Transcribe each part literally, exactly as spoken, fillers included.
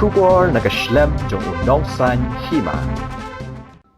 Khubor na ka shlem jong u nongsan hima.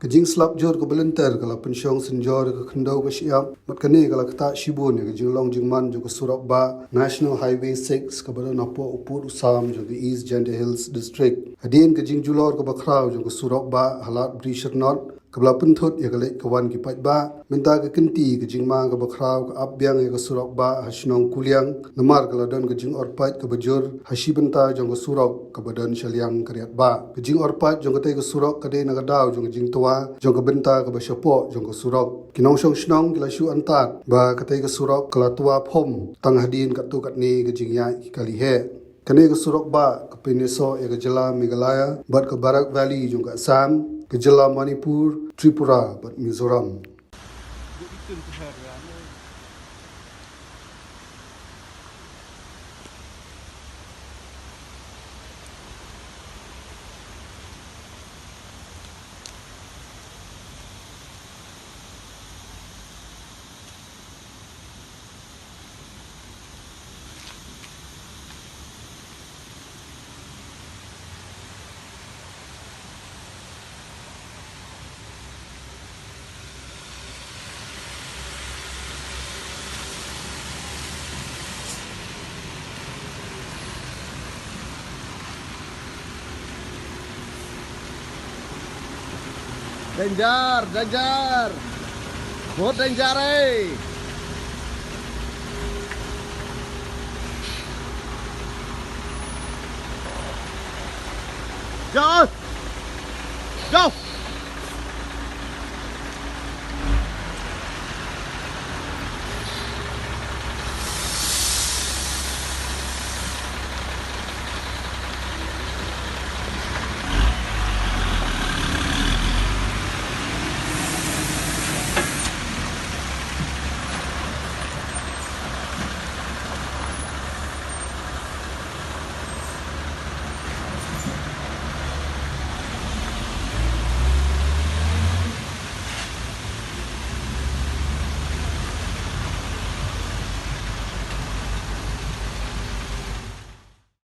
Ka jingslap jur kaba lynter ka la pynshong synjor ïa ka khyndew ka shyiap, bad kane ka la ktah shibun ïa ka jinglong jingman jong ka surok bah National Highway six kaba don hapoh u pud u sam jong ka East Jaintia Hills District. Hadien ka jingjulor kaba khraw jong ka surok bah ha Lad Bri Shyrnot, kaba la pynthut ïa ka leit ka wan ki paidbah, mynta ka kynti ka jingma kaba khraw ka ap biang ïa ka surok bah ha shnong Kuliang, namar ka la don ka jingorpait kaba jur ha shi bynta jong ka surok kaba don shaliang ka riat bah. Ka jingorpait jong katei ka surok ka dei na ka daw jong ka jingtwa jong ka bynta kaba shapoh jong ka surok. Ki nongshong shnong ki la shu antad ba katei ka surok ka la twa phom tang hadien katto katne ka jingïaid ki kali heh. Kane ka surok bah ka pynïasoh ïa ka jylla Meghalaya bad ka Barak Valley jong ka Assam, ka jylla Manipur, Tripura bad Mizoram. Danger, danger. Bahut danger eh. Jauh. Jauh.